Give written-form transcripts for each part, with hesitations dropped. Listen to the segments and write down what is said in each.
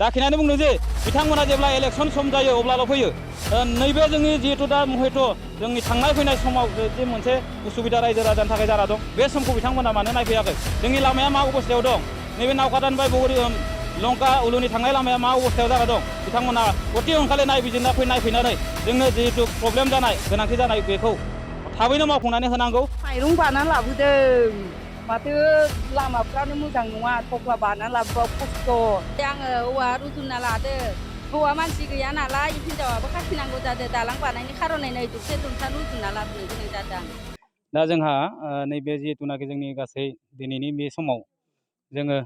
दाखिनानै बुंदों जे बिथांमोना जेब्ला इलेक्सन सम जायो अब्लाल' फैयो। नैबे जोंनि जिहेतु दा हयथ' जोंनि थांनाय फैनाय समाव जे मोनसे उसुबिदा रायजो राजानि थाखाय जाना दं बे समखौ बिथांमोना मानो नायफैयाखै? जोंनि लामाया मा अबस्थायाव दं? नैबे नावकाटानिफ्राय बगरी लंका उलुनि थांनाय लामाया मा अबस्थायाव जाना दं? बिथांमोना अति ओंखारले नायबिजिरना नायफैनानै जोंनो जिहेतु प्रब्लेम जानाय गोनांथि जानाय बेखौ थाबैनो मावफुंनानै होनांगौ। माइरं बानानै लाबोदों माथो लामाफ्रानो मोजां नङा थफ्ला बानानै लाबोबाव खस्थ'। आङो औवा रुजुनना लादो हौवा मानसि गैया नालाय हिनजावाबो खाथिनांगौ जादों दालां बानायनि खार'नै नै दुमसे दुमसा रुजुनना लाबोनो गोनां जादों। दा जोंहा नैबे जिहेतुनाखि जोंनि गासै दिनैनि बे समाव जोङो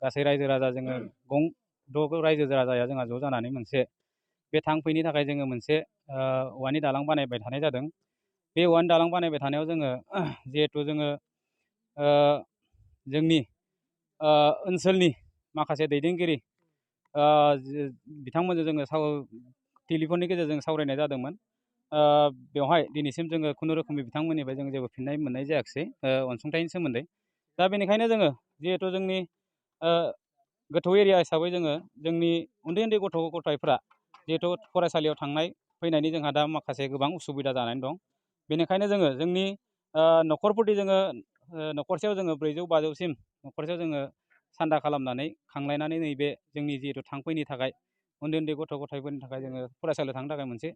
गासै रायजो राजा जोङो द' रायजो राजाया जोंहा ज' जानानै मोनसे बे थांफैनि थाखाय जोङो मोनसे औवानि दालां बानायबाय थानाय जादों। बे औवानि दालां बानायबाय थानायाव जोङो जिहेथु जोङो जोंनि ओनसोलनि माखासे दैदेनगिरि बिथांमोनजों जोङो टेलिफननि गेजेरजों सावरायनाय जादोंमोन। बेवहाय दिनैसिम जोङो खुनुरुखुमै बिथांमोननिफ्राय जों जेबो फिननाय मोननाय जायाखिसै अनसुंथाइनि सोमोन्दै। दा बेनिखायनो जोङो जिहेथु जोंनि गोथौ एरिया हिसाबै जोङो जोंनि उन्दै उन्दै गथ' गथायफ्रा जिहेथु फरायसालियाव थांनाय फैनायनि जोंहा दा माखासे गोबां उसुबिदा जानानै दं। बेनिखायनो जोङो जोंनि न'खरफोरनि जोङो न'खरसेयाव जोङो 400-500सिम न'खरसेयाव जोङो सान्दा खालामनानै खांलायनानै नैबे जोंनि जिहेतु थांफैनि थाखाय उन्दै उन्दै गथ' गथायफोरनि थाखाय जोङो फरायसालियाव थांनो थाखाय मोनसे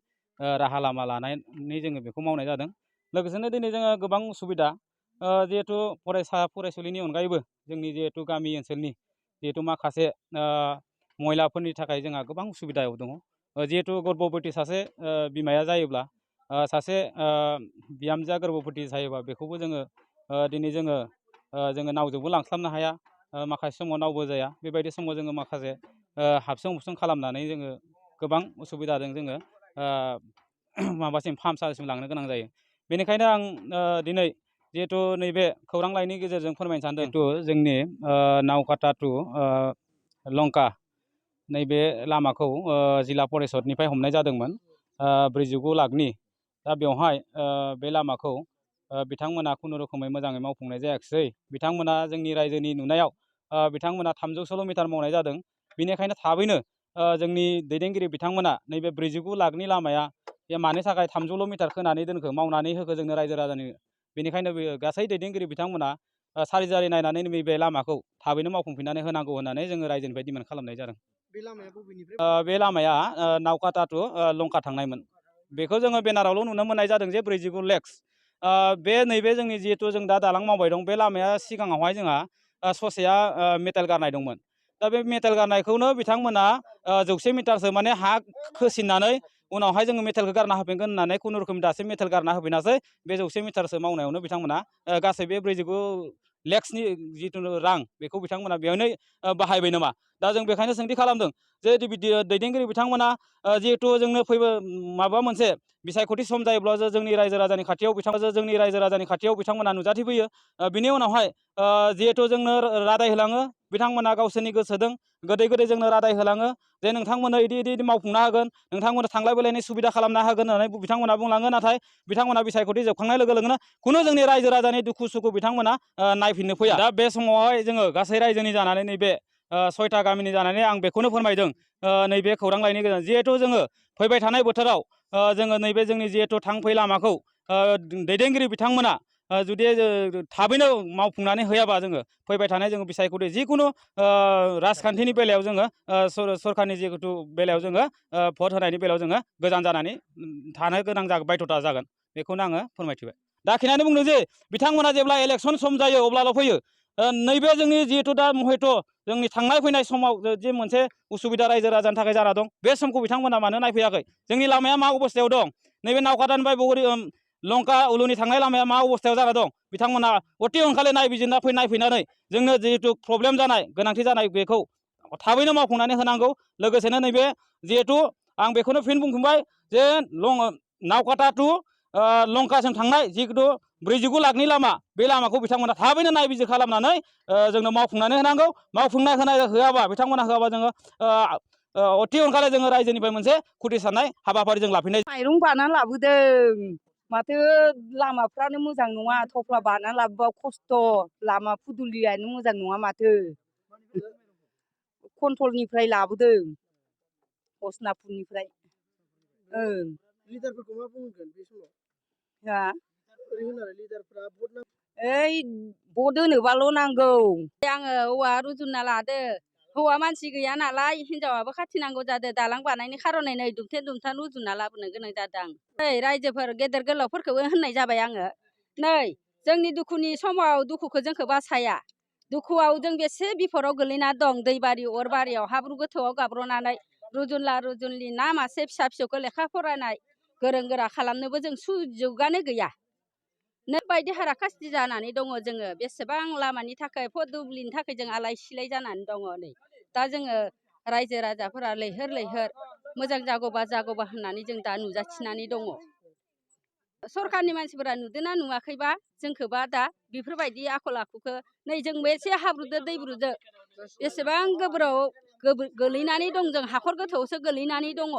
राहा लामा लानानै जोङो बेखौ मावनाय जादों। लोगोसेनो दिनै जोङो गोबां उसुबिदा जिहेथु फरायसा फरायसुलिनि अनगायैबो जोंनि जिहेतु गामि ओनसोलनि जिहेतु माखासे महिलाफोरनि थाखाय जोंहा गोबां उसुबिदायाव दङ। जिहेतु गर्भबती सासे बिमाया जायोब्ला सासे बिहामजोआ गर्भबती जायोबा बेखौबो जोङो दिनै जोङो नावजोंबो लांस्लाबनो हाया। माखासे समाव नावबो जाया बेबायदि समाव जोङो माखासे हाबसं हुबसं खालामनानै जोङो गोबां उसुबिदाजों जोङो माबासिम फाहामसालिसिम लांनो गोनां जायो। बेनिखायनो आं दिनै जिहेतु नैबे खौरां लाइनि गेजेरजों फोरमायनो सानदों जिहेतु जोंनि नावकाटा टु लंका नैबे लामाखौ जिल्ला परिषदनिफ्राय हमनाय जादोंमोन 49 लाखनि। दा बेवहाय बे लामाखौ बिथांमोना खुनुरुखुमै मोजाङै मावफुंनाय जायाखिसै। बिथांमोना जोंनि रायजोनि नुनायाव बिथांमोना 300 मिटार मावनाय जादों। बेनिखायनो थाबैनो जोंनि दैदेनगिरि बिथांमोना नैबे 49 लाखनि लामाया मानि थाखाय 300 मिटार खोनानै दोनखो मावनानै होखो जोंनो रायजो राजानि। बेनिखायनो गासै दैदेनगिरि बिथांमोना सारिजारि नायनानै नैबे लामाखौ थाबैनो मावफुंफिननानै होनांगौ होननानै जोङो रायजोनिफ्राय डिमान्ड खालामनाय जादों। बे लामाया बबेनिफ्राय बे लामाया नावकाटा टु लंका थांनायमोन। बेखौ जोङो बेनारावल' नुनो मोननाय जादों जे 49 लेक्स। बे नैबे जोंनि जिहेतु जों दा दालां मावबाय दं बे लामाया सिगाङावहाय जोंहा ससेया मेटेल गारनाय दंमोन। दा बे मेटेल गारनायखौनो बिथांमोना 100 मिटारसो माने हा खोसिननानै उनावहाय जोङो मेटेलखौ गारना होफिनगोन होननानै खुनुरुखुम दासिम मेटेल गारना होफिनासै। बे 100 मिटारसो मावनायावनो बिथांमोना गासै बे 49 लेक्सनि जिथु रां बेखौ बिथांमोना बेयावनो बाहायबाय नामा? दा जों बेखायनो सोंथि खालामदों जे दैदेनगिरि बिथांमोना जिहेतु जोंनो माबा मोनसे बिसायख'थि सम जायोब्ला जोंनि रायजो राजानि खाथियाव बिथांमोना नुजाथिफैयो। बिनि उनावहाय जिहेतु जोंनो रादाय होलाङो बिथांमोना गावसोरनि गोसोजों गोदै गोदै जोंनो रादाय होलाङो जे नोंथांमोननो इदि मावफुंना होगोन, नोंथांमोननो थांलाय फैलायनि सुबिदा खालामना होगोन होननानै बिथांमोना बुंलाङो। नाथाय बिथांमोना बिसायख'थि जोबखांनाय लोगो लोगोनो खुनु जोंनि रायजो राजानि दुखु सुखु बिथांमोना नायफिननो फैया। दा बे समावहाय जोङो गासै रायजोनि जानानै नैबे 6टा गामिनि जानानै आं बेखौनो फोरमायदों नैबे खौरां लाइनि गेजेरजों जिहेथु जोङो फैबाय थानाय बोथोराव जोङो नैबे जोंनि जिहेथु थांफै लामाखौ दैदेनगिरि बिथांमोना जुदि थाबैनो मावफुंनानै होयाबा जोङो फैबाय थानाय जोङो बिसायख'थि जिखुनु राजखान्थिनि बेलायाव जोङो सरकारनि जिहेतु बेलायाव जोङो भट होनायनि बेलायाव जोङो गोजान जानानै थानो गोनां बायध'था जागोन। बेखौनो आङो फोरमायथिबाय। दाखिनानै बुंदों जे बिथांमोना जेब्ला इलेक्सन सम जायो अब्लाल' फैयो। नैबे जोंनि जिहेतु दा हयथ' जोंनि थांनाय फैनाय समाव जे मोनसे उसुबिदा रायजो राजानि थाखाय जाना दं बे समखौ बिथांमोना मानो नायफैयाखै? जोंनि लामाया मा अबस्थायाव दं? नैबे नावकाटानिफ्राय बगरी लंका उलुनि थांनाय लामाया मा अबस्थायाव जाना दं? बिथांमोना अति ओंखारले नायबिजिरना नायफैनानै जोंनो जिहेतु प्रब्लेम जानाय गोनांथि जानाय बेखौ थाबैनो मावफुंनानै होनांगौ। लोगोसेनो नैबे जिहेतु आं बेखौनो फिन बुंफिनबाय जे नावकाटा टु लंकासिम थांनाय जिहेतु 49 लाखनि लामा बे लामाखौ बिथांमोना थाबैनो नायबिजिर खालामनानै जोंनो मावफुंनानै होनांगौ। होआबा बिथांमोना होआबा जोङो अति ओंखारले जोङो रायजोनिफ्राय मोनसे खुथि साननाय हाबाफारि जों लाफिननाय। माइरं बानानै लाबोदों माथो लामाफ्रानो मोजां नङा थफ्ला बानानै लाबोबाव खस्थ'। लामा फुदुलियानो मोजां नङा माथो। कन्ट्रलनिफ्राय लाबोदों हसनापुरनिफ्राय ओं लिडारफोरखौ मा बुंगोन बे समाव हा ओरैनो आरो लिडारफोरा भट नांगौ ओइ भट होनोबाल' नांगौ आङो औवा रुजुनना लादो हौवा मानसि गैया नालाय हिनजावाबो खाथिनांगौ जादों दालां बानायनो खार'नै नै दुमथे दुमथा रुजुनना लाबोनो गोनां जादों आं नै रायजोफोर गेदेर गोलावफोरखौबो होननाय जाबाय आङो नै जोंनि दुखुनि समाव दुखुखौ जोंखौ बासाया दुखुआव जों बेसे बिपदआव गोलैना दं दैबारि अरबारियाव हाब्रु गोथौआव गाब्र'नानै रुजुनला रुजुनलि ना मासे फिसा फिसौखौ लेखा फरायनाय गोरों गोरा खालामनोबो जों सुजुगानो गैया नों बायदि हाराखास्ति जानानै दङ जोङो बेसेबां लामानि थाखाय फदुब्लिनि थाखाय जों आलाय सिलाय जानानै दङ नै दा जोङो रायजो राजाफोरा लैहोर लैहोर मोजां जागौबा जागौबा होननानै जों दा नुजाथिनानै दङ सरखारनि मानसिफोरा नुदोंना नुवाखैबा जोंखौबा दा बेफोरबायदि आखल आखुखौ नै जों एसे हाब्रुदो दैब्रुदो बेसेबां गोब्राव गोलैनानै दं जों हाखर गोथौआवसो गोलैनानै दङ